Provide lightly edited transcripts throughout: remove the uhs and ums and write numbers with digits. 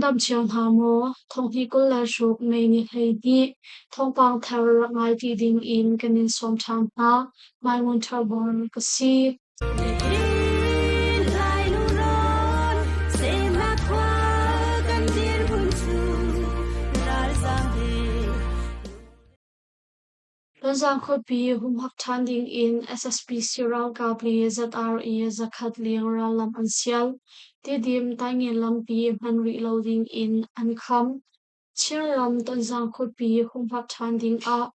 dam cio hna maw? Thonghnih 26 May ni 12 thawngpang thar rak ngai ti ding in kan in sawm ṭhan hna. Maimun Ṭhabor ka si. Nihin Lai lungrawn semnak khua kan dirhmun cu ralzaam he. Tonzang khuapi humhak ṭhan ding in SSPC ralkap le ZRA zakhat leng rallam an sial. Tidim Taingen lampi hman rih lo ding in an kham. Chinram Tonzang khuapi humhak ṭhan ding ah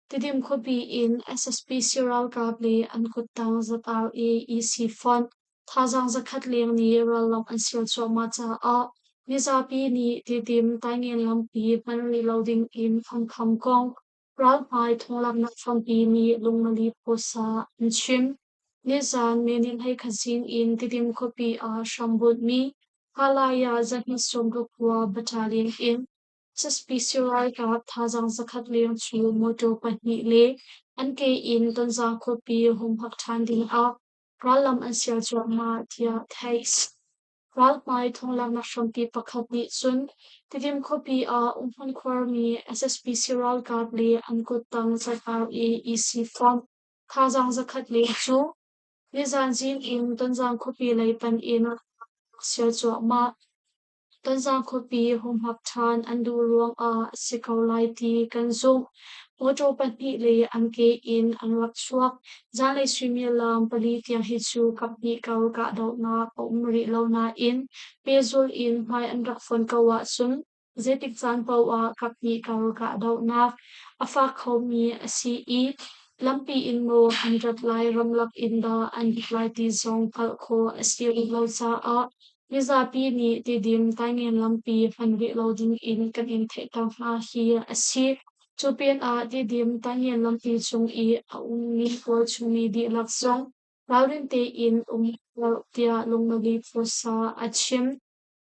Tidim khuapi in SSPC ralkap le an kuttang ZRA EC fonh thazaang zakhat leng nih rallam an sial cuahmah caah mizapi nih Tidim Taingen lampi hman rih lo ding in an kham kong Ralhmai thonglaknak hrampi nih lungmali phuasa an chim. Nizaan May ni 11 zing in Tidim khuapi ah hrambunhmi Halaya zahnih 60 khua battalion in SSPC ralkap thazaang zakhat leng cu mawṭaw pahnih le an ke in Tonzang khuapi humhak ṭhan ding ah rallam an sial cuahmah tiah theih a si. Ralhmai thonglaknak hrampi pakhat nih cun Tidim khuapi ah umhmun khuarmi SSPC ralkap le an kuttang ZRA EC fonh thazaang zakhat leng cu nizaan zing in Tonzang khuapi lei panh in rak sial cuahmah. Tonzang khuapi humhak ṭhan an duh ruangah a si ko lai ti kan zumh. Mawṭaw pahnih le an ke in an rak chuak. Zanlei suimilam pali tiang hi cu kaphnih kar kahdohnak a um rih lo nain pehzulh in hmai an rak fon ko ahcun zeitik caan paoh ah kaphnih kar kahdohnak a fak khomi a si i lampi in maw an rat lai ramlak in dah an rat lai ti zong hngalh khawh a si rih lo caah mizapi nih Tidim Taingen lampi hman rih lo ding in kan in theihter hna hi a si. Cu pinah Tidim Taingen lampi cung i a ummi tualchungmi dihlak zong ralrin tein um u tiah Lungmali Phusa a chim.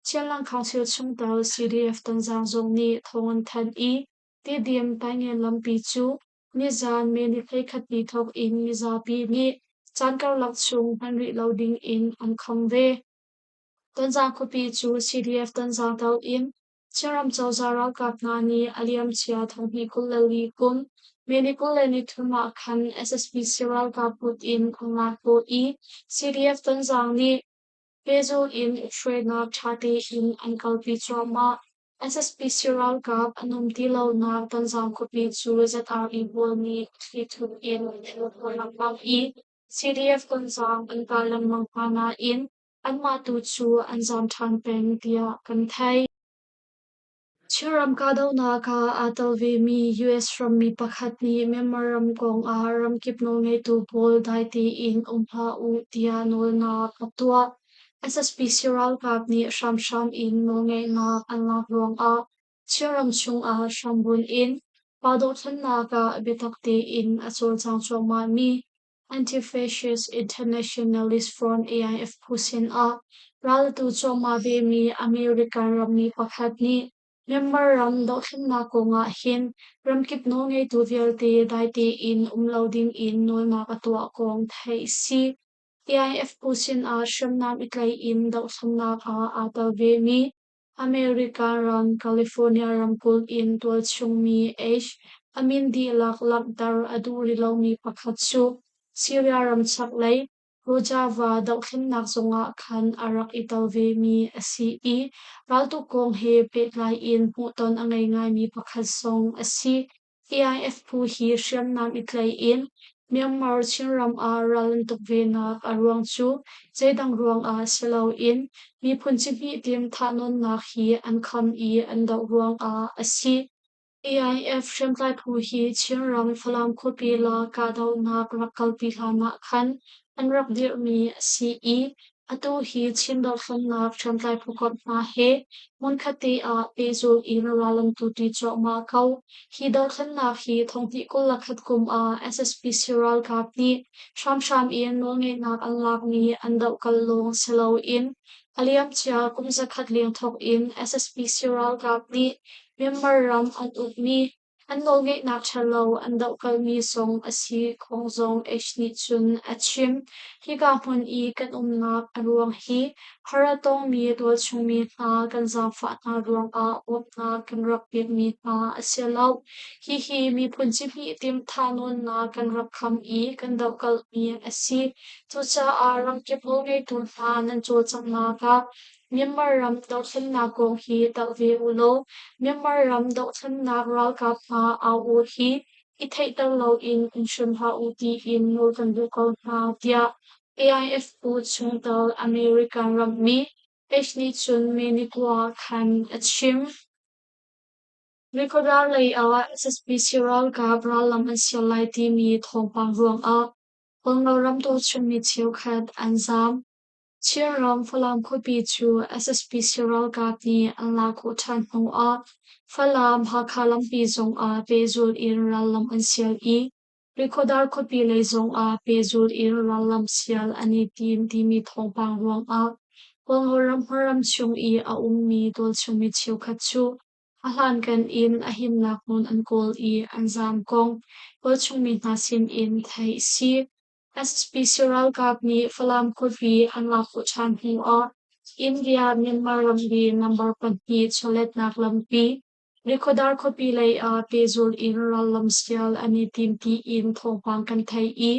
Chinland Council chungtel CDF Tonzang zong nih thawng an thanh i Tidim Taingen lampi cu nizaan May ni 11 ni thawk in mizapi nih caan karlak chung hman rih lo ding in an kham ve. Tonzang khuapi cu CDF Tonzang tel in Chinram cozah ralkap hna nih a liamcia 2024 kum May ni 23 ah khan SSPC ralkap kut in an lak khawh i CDF Tonzang nih pehzulh in hruainak ṭha tein an kalpi cuahmah. SSPC ralkap an um ti lonak Tonzang khuapi cu ZRA pawl nih thlithup in an hmuh lengmang i CDF Tonzang an kal lengmang hna nain anmah tu cu an zaam ṭhan peng tiah kan theih. Chinram kahdohnak ah aa tel vemi US rammi pakhat nih Myanmar ram kong ah ramkip nawlngeitu pawl dai tein um hlah u tiah nawlnak a tuah. SSPC ralkap nih hramhram in nawlngeihnak an lak ruangah Chinram chungah hrambunh in pa dohthlennak ah biatak tein a cawlcang cuahmahmi Anti-Fascist Internationalist Front AIF phu sinah ral a tu cuahmah vemi American rammi pakhat nih Myanmar ram dohthlennak kongah hin ramkip nawlngeitu vialte dai tein um lo dingin nawlnak a tuah kong theih a si. AIF phu sinah hriamnam i tlaih in dohthlennak ah aa tel vemi American ram California ramkulh in tualchungmi H a min dihlak langhter a duh rih lomi pakhat cu Syria ram chaklei Rojava dohthlennak zongah khan a rak i tel vemi a si i raltuk kong he pehtlai in hmuhton a ngei ngaimi pakhat zong a si. AIF phu hi hriamnam i tlaih in Myanmar Chinram ah ral an tuk venak a ruang cu zeidang ruangah si loin miphun cihmih tim thahnawnnak hi an kham i an doh ruangah a si. AIF hriamtlai phu hi Chinram Falam khuapi la kahdohnak rak kalpi hlan ah khan an rak dirhmi a si i atu hi Chin dothlennak hriamtlai phukomh hna he hmunkhat te ah pehzulh in ral an tuṭi cuahmah ko. Hi dothlennak hi 2021 kum ah SSPC ralkap nih hramhram in nawlngeihnak an lakmi an dohkal lawng si loin a liamcia kum zakhat leng thawk in SSPC ralkap nih Myanmar ram an ukmi. An nawlngeihnak ṭhalo an dohkalhmi zong a si kong zong H nih cun a chim. Hika hmun i kan umnak a ruang hi har a tongmi tualchungmi hna kan zaangfah hna ruangah bawmhnak kan rak pekmi hna a si lo. Hihi miphun cihmih timh thahnawnnak kan rak kham i kan dohkalhmi a si. Cucaah ramkip nawlngeitu hna nan cawlcanghnak ah Myanmar ram dothlennak kong hi telh ve ulaw Myanmar ram dothlennak ralkap hna au aw hi i theihter loin in hrim hlah u tiin nawl kan duh ko hna, tiah AIF bu chungtel American rammi H nih cun May ni kua khan a chim. Rikawdar lei ah SSPC ralkap rallam an sial lai timi thawngpang ruangah Kawlro ram tualchungmi cheukhat an zaam. Chinram Falam khuapi cu SSPC ralkap nih an lak khawh ṭhan hnuah Falam-Hakha lampi zongah pehzulh in rallam an sial i Rikhodar khuapi lei zongah pehzulh in rallam sial an i tim timi thawngpang ruangah Kawlram hmaram chung i a ummi tualchungmi cheukhat cu a hlankan in a himnak hmun an kawl i an zaam kong tualchungmi hna sinin theih a si. SPC ralkap nih Falam khuapi an lak khawh ṭhan hnuah India-Myanmar ramri number pahnih chawletnak lampi Rikhodar khuapi lei ah pehzul in rallam sial an i tim tiin thawngpang kan theih i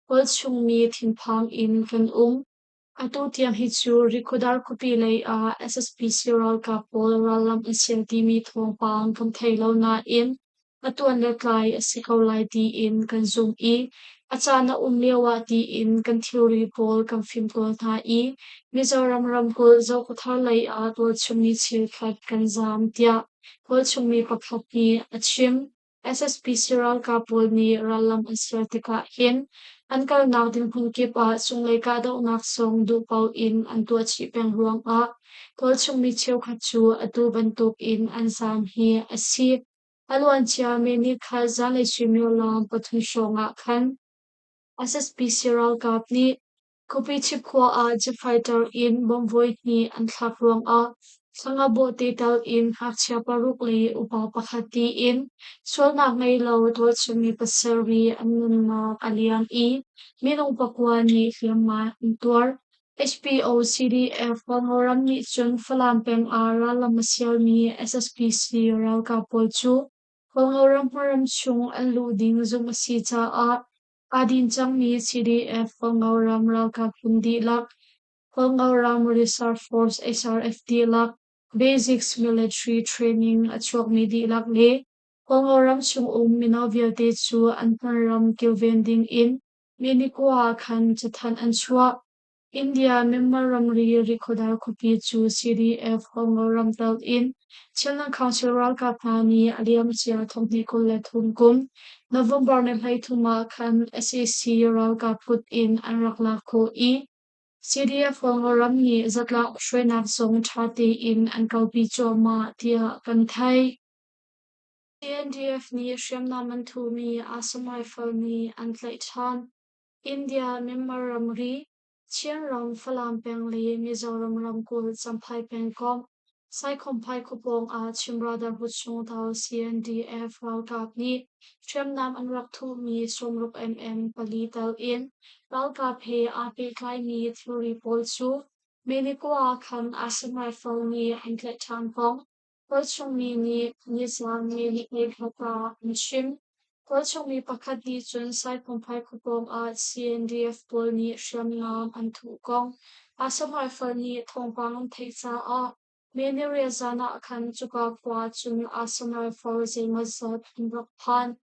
tualchungmi thinphang in kan um. Atu tiang hi cu Rikhodar khuapi lei ah SSPC ralkap pawl rallam an sial timi thawngpang kan thei lo nain a tuan le tlai a si ko lai tiin kan zumh i a caan a um lioah tiin kan thilri pawl kan fimtawl hna i Mizoram ramkulh Zokhawthar lei ah tualchungmi cheukhat kan zaam tiah tualchungmi pakhat nih a chim. SSPC ralkap pawl nih rallam an ser tikah hin an kalnak ding hmun kip ah cunglei kahdohnak zong duh paoh in an tuah chih peng ruangah tualchungmi cheukhat cu atu bantuk in an zaam hi a si. A luancia May ni khat zanlei suimilam 3 hrawng ah khan SSPC ralkap nih Khuapi khua ah jet fighter in bomb voihnih an thlak ruangah thla bawhte tal in ngakchia paruk le upa pakhat tiin sualnak ngei lo tualchungmi pasarih an nunnak a liam i minung pakua nih hliamhma an tuar. HPO CDF Kawlram nih cun Falam peng ah rallam a sialmi SSPC ralkap pawl cu Kawlram hmaram chung an luh ding zumh a si caah aa din cangmi CDF Kawlram ralkap phun dihlak, Kawlram Reserve Force SRF dihlak, Basics Military Training a chuakmi dihlak le Kawlram chung um mino vialte cu an hmunram kilven ding in mi nikua ah khan cathanh an chuah. India Myanmar ramri Rikhodar khuapi cu CDF Kawlram tel in Chinland Council ralkap hna nih a liamcia 2023 kum November ni 33 ah khan sac ralkap kut in an rak lak khawh i CDF Kawlram nih zatlak hruainak zong ṭha tein an kalpi cuahmah tiah kan theih. CNDF nih hriamnam an thuhmi Assam Rifle nih an tlaih ṭhan. India Myanmar ramri, Chinram Falam peng le Mizoram ramkulh Champhai pengkomh, Saikhumphai khuapawng ah Chin Brotherhood chungtel CNDF ralkap nih hriamnam an rak thuhmi 60 mm pali tel in ralkap he aa pehtlaimi thilri pawl cu May ni kua ah khan Assam Rifle nih an tlaih ṭhan kong Tualchungmi nih nizaan May ni 21 ah an chim. Tualchungmi pakhat nih cun Saiphungphai khuapawng ah CNDF pawl nih hriamnam an thuh kong Assam Rifle nih thawngpang an theih caah May ni riat zan ah khan cuka khua cun Assam Rifle zeimawzat an rak phan.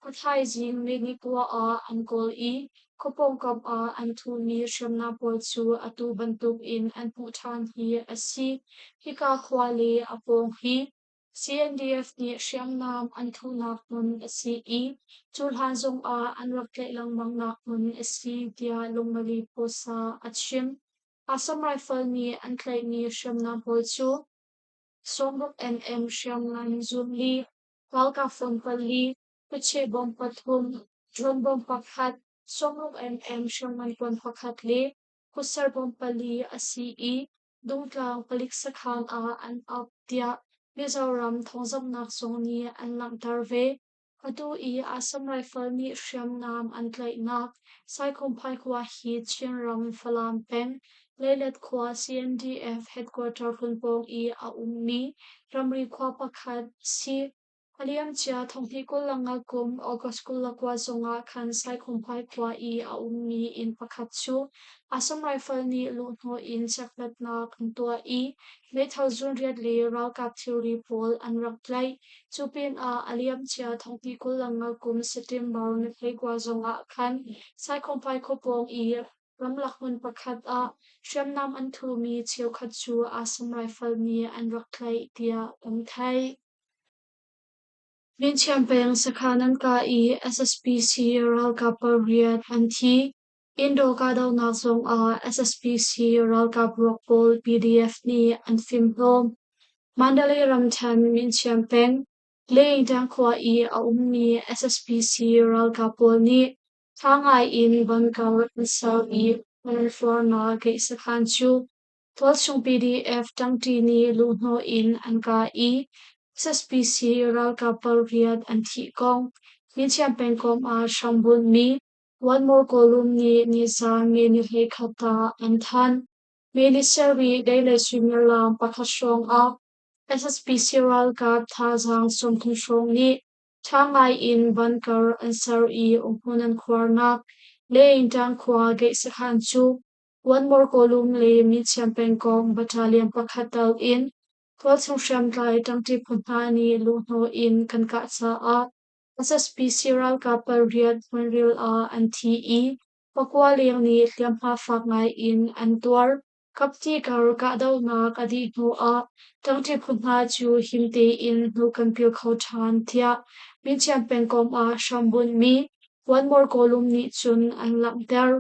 A thaizing May ni kua ah an kawl i khua pawngkam ah an thuhmi hriamnam pawl cu atu bantukin an hmuh ṭhan hi a si. Hika khua le a pawng hi CNDF nih hriamnam an thuhnak hmun a si i cu hlan zongah an rak tlaih lengmangnak hmun a si tiah Lungmali Post ah a chim. Assam Rifle nih an tlaihmi hriamnam pawl cu 60 mm hriamngan zumli, ralkap fung pali, kutcheh bawm pathum, drone bawm pakhat, 60 mm hriamngan kuan pakhat le kutser bawm pali a si i Dungtlang palik sakhan ah an ap tiah Mizoram thawngzamhnak zung nih an langhter ve. Atu i Assam Rifle nih hriamnam an tlaihnak Saikhumphai khua hi Chinram Falam peng Leilet khua CNDF headquarter hlun pawng i a ummi ramri khua pakhat a si. A liamcia 2025 kum August 29 zongah khan Saikhumphai khua i a ummi inn pakhat cu Assam Rifle nih luhhnawh in chekhlatnak an tuah i meithal zunriat le ralkap thilri pawl an rak tlaih. Cu pinah a liamcia 2025 kum September ni 19 zongah khan Saikhumphai khuapawng i ramlak hmun pakhat ah hriamnam an thumi cheukhat cu Assam Rifle nih an rak tlaih tiah kan theih. Minchiam peng sakhan an kah i SSPC ralkap pariat an thi. Indo kahdohnak zongah SSPC ralkap ruak pawl PDF nih an fimhlawm. Mandalay ramṭhen Minchiam peng, Leingtang khua i a ummi SSPC ralkap pawl nih ṭha ngai in bunkar an ser i ralhrualnak gate sakhan cu tualchung PDF ṭangṭi nih luhhnawh in an kah i SSPC ralkap pariat an thih kong Minchiam pengkomh ah hrambunhmi One More Column nih nizaan May ni 11 ah an thanh. May ni sarih deilei suimilam pakhat hrawng ah SSPC ralkap thazaang 30 hrawng nih ṭha ngai in bunkar an ser i umhmun an khuarnak Leingtang khua gate sakhan cu One More Column le Minchiam pengkomh battalion pakhat tal in tualchung hriamtlai ṭangṭi phu hna nih luhhnawh in kan kah caah SSPC ralkap pariat hmunril ah an thi i pakua leng nih hliamhma fak ngai in an tuar. Kapti kar kahdohnak a dih hnuah ṭangṭi phu hna cu him tein hnu kan pil kho ṭhan tiah Minchiam pengkomh ah hrambunhmi One More Column nih cun an langhter.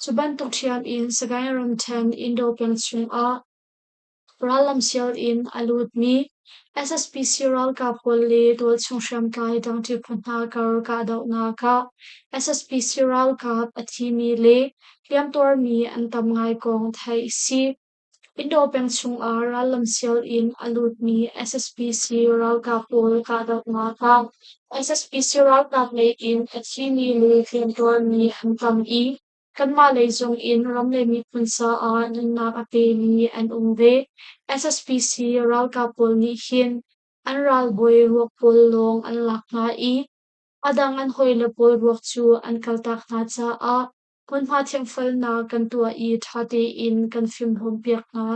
Cu bantuk ṭhiam in Sagaing ramṭhen Indo peng chungah rallam sial in a lutmi SSPC ralkap pawl le tualchung hriamtlai dangṭi phu hna kar kahdohnak ah SSPC ralkap a thimi le hliamtuarmi an tam ngai kong theih a si. Indo peng chungah rallam sial in a lutmi SSPC ralkap pawl kahdohnak ah SSPC ralkap lei in a thimi le hliamtuarmi an tam i kanmah lei zong in ram le miphun caah nunnak a pemi an um ve. SSPC ralkap pawl nih hin an ralbawi ruak pawl lawng an lak hna i a dang an hawile pawl ruak cu an kaltak hna caah hmunhma thianghfalnak kan tuah i ṭha tein kan fimhlawmpiak hna.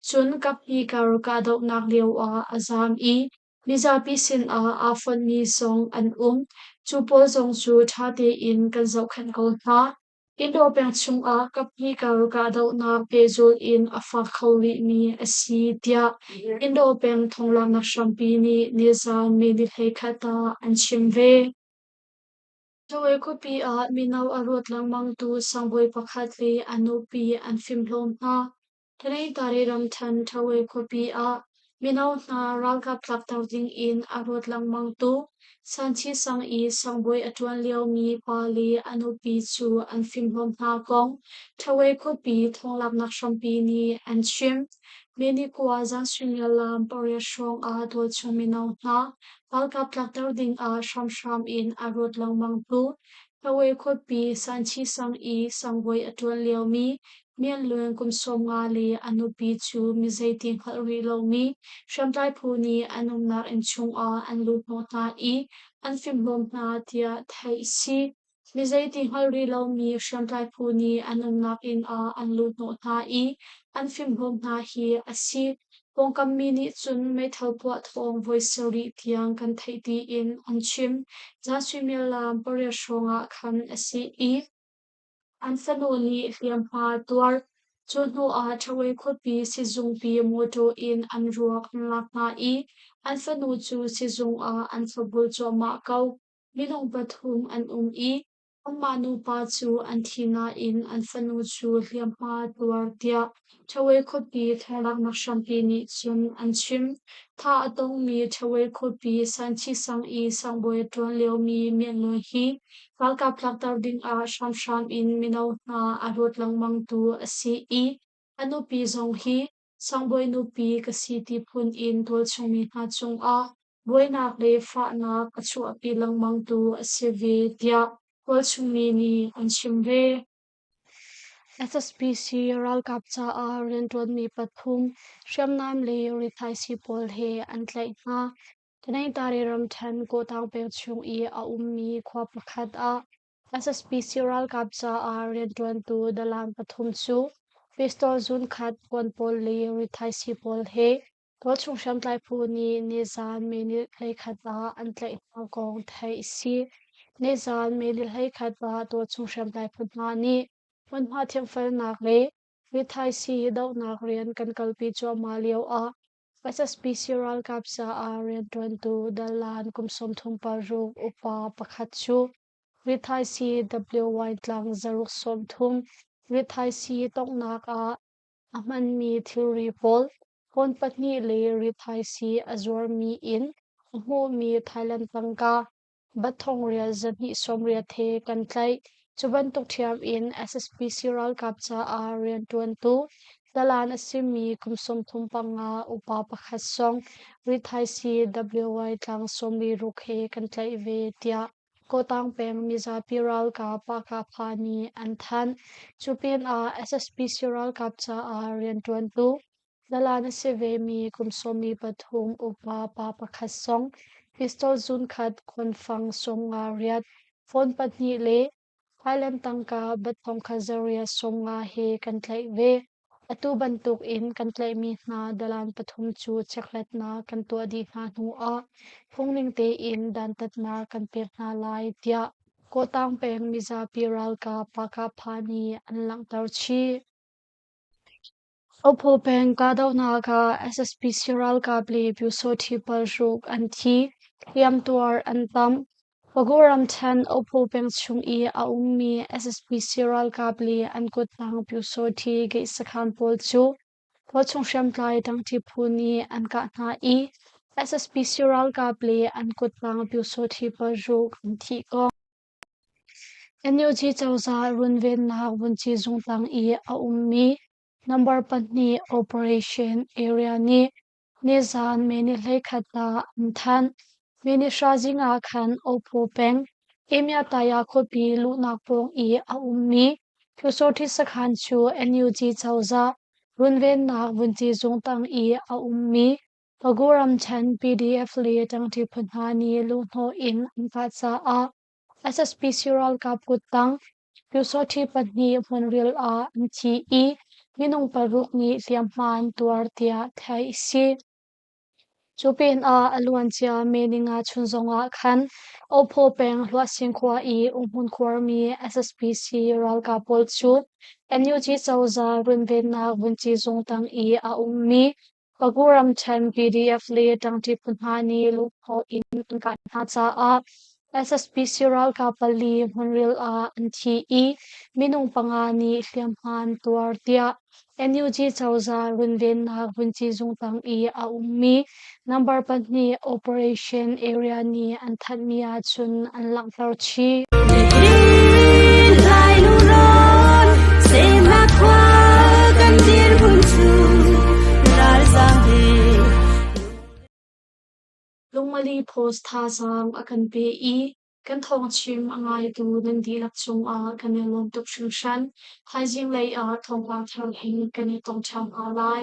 Cun kaphnih kar kahdohnak lioah a zaam i mizapi sinah aa fonhmi zong an um. Cu pawl zong cu ṭha tein kan zohkhenh ko hna. Indo peng chungah kaphnih kar kahdohnak pehzulh in a fak kho rihmi a si tiah Indo peng thonglaknak hrampi nih nizaan May ni 11 ah an chim ve. Ṭawei khuapi ah mino a rawt lengmangtu sangbawi pakhat le a nupi an fimhlawm hna. Tanintari ramṭhen Ṭawei khuapi ah mino hna ralkap tlakter dingin a rawt lengmangtu Sanchi sang i sangbawi a ṭuan liomi pa le a nupi cu an fimhlawm hna kong Ṭawei khuapi thawnglaknak hrampi nih an chim. Minikua zan suimilam pariat hrawng ah tualchung mino hna ralkap tlakter dingah hramhram in a rawt lengmangtu Hlawe khuapi Sanchi sang i sangbawi a ṭuan liomi Mianlun kum 50 le a nupi cu mi zeiti hngalh rih lomi hriamtlai phu nih an umnak inn chungah an luhhnawh hna i an fimhlawm hna tiah theih a si. Mi zeiti hngalh rih lomi hriamtlai phu nih an umnak inn ah an luhhnawh hna i an fimhlawm hna hi a si. Pawngkam mi nih cun meithal puah thawng voi sarih tiang kan theih tiin an chim. Zan suimilam pariat hrawng ah khan a si i an fanu nih hliamhma a tuar. Cu hnuah Ṭhawei khuapi sizungpi mawṭaw in an ruak an lak hna i an fanu cu sizung ah an thlopbul cuahmah ko. Minung pathum an um i anmah nupa cu an thi nain an fanu cu hliamhma a tuar tiah Ṭhawei khuapi thlanglaknak hrampi nih cun an chim. Thah a tongmi Ṭhawei khuapi Sanchi sang i sangbawi a ṭuan liomi Mianlung hi ralkap tlakter dingah hramhram in mino hna a rawt lengmangtu a si i a nupi zong hi sangbawi nupi ka si ti phun in tualchung mi hna cungah buainak le fahnak a chuahpi lengmangtu a si ve tiah tualchungmi nih an chim ve. SSPC ralkap caah rianṭuanmi pathum hriamnam le rithaisii pawl he an tlaih hna. Tanaytari ramṭhen Kawtaung peng chung i a ummi khua pakhat ah SSPC ralkap caah rianṭuantu dalaan pathum cu pistol zunkhat, kuan pawl le rithaisii pawl he tualchung hriamtlai phu nih nizaan May ni 21 ah an tlaih hna kong theih a si. Nizaan May ni 21 ah tualchung hriamtlai phu hna nih hmunhma thianhfelnak le rithaisii dohnak rian kan kalpi cuahmah lioah SSPC ralkap caah rianṭuantu dalaan kum 36 upa pakhat cu rithaisii WY tlang zaruk 30 rithaisii tonghnak ah a hmanmi thilri pawl phone pahnih le rithaisii a zuarmi in a hmuhmi Thailand tangka Bathong rial 280 he kan tlaih. Cu bantuk ṭhiam in SSPC ralkap caah rianṭuantu dalaan a simi kum 35 upa pakhat zong rithaisii WY tlang 46 he kan tlaih ve, tiah Kawtaung peng mizapi ralkap Pahkahpha nih an thanh. Cu pinah SSPC ralkap caah rianṭuantu Dalaan a si vemi kum 13 upa pa pakhat zong pistol zunkhat, kuanfang 58, phone pahnih le Thailand tangka bat 10,850 he kan tlaih ve. Atu bantuk in kan tlaihmi hna dalaan pathum cu chekhlatnak kan tuah dih hna hnu ah phungning tein dantatnak kan pek hna lai, tiah Kawtaung peng mizapi ralkap Pahkahpha nih an langhter chih. Ophaw peng kahdohnak ah SSPC ralkap le Pyusawhti paruk an thi, hliamtuar an tam. Pago ramṭhen Ophaw peng chung i a ummi SSPC ralkap le an kuttang Pyusawhti gate sakhan pawl cu tualchung hriamtlai ṭangṭi phu nih an kah hna i SSPC ralkap le an kuttang Pyusawhti paruk an thih kong. NUG cozah runvennak vunci zung tang i a ummi number pahnih Operation Area nih nizaan May ni 21 ah an thanh. May ni hra zing ah khan Ophaw peng, Emyataya khuapi luhnak pawng i a ummi Pyusawhti sakhan cu NUG cozah runvennak vunci zung tang i a ummi Pagu ramṭhen PDF le ṭangṭi phu hna nih luhhnawh in an kah caah SSPC ralkap kuttang Pyusawhti pahnih hmunril ah an thi i minung paruk nih hliamhma an tuar tiah theih a si. Cu pinah a luancia May ninga chun zongah khan Ophaw peng Hluahsing khua i umhmun khuarmi SSPC ralkap pawl cu NUG cozah runvennak vunci zung tang i a ummi Pagu ramṭhen PDF le ṭangṭi phu hna nih lungthawh in an kah hna caah SSPC ralkap pali hmunril ah an thi i minung panga nih hliamhma an tuar tiah NUG cozah runvennak vunci zung tang i a ummi number pahnih Operation Area nih an thanhmi ahcun an langhter chih. Lungmali post thazaang a kan pe i kan thawngchim a ngaitu nan dihlak cungah kan i lawm tuk hringhran. Thaizing lei ah thawngpang thar in kan i tong ṭhan hna lai.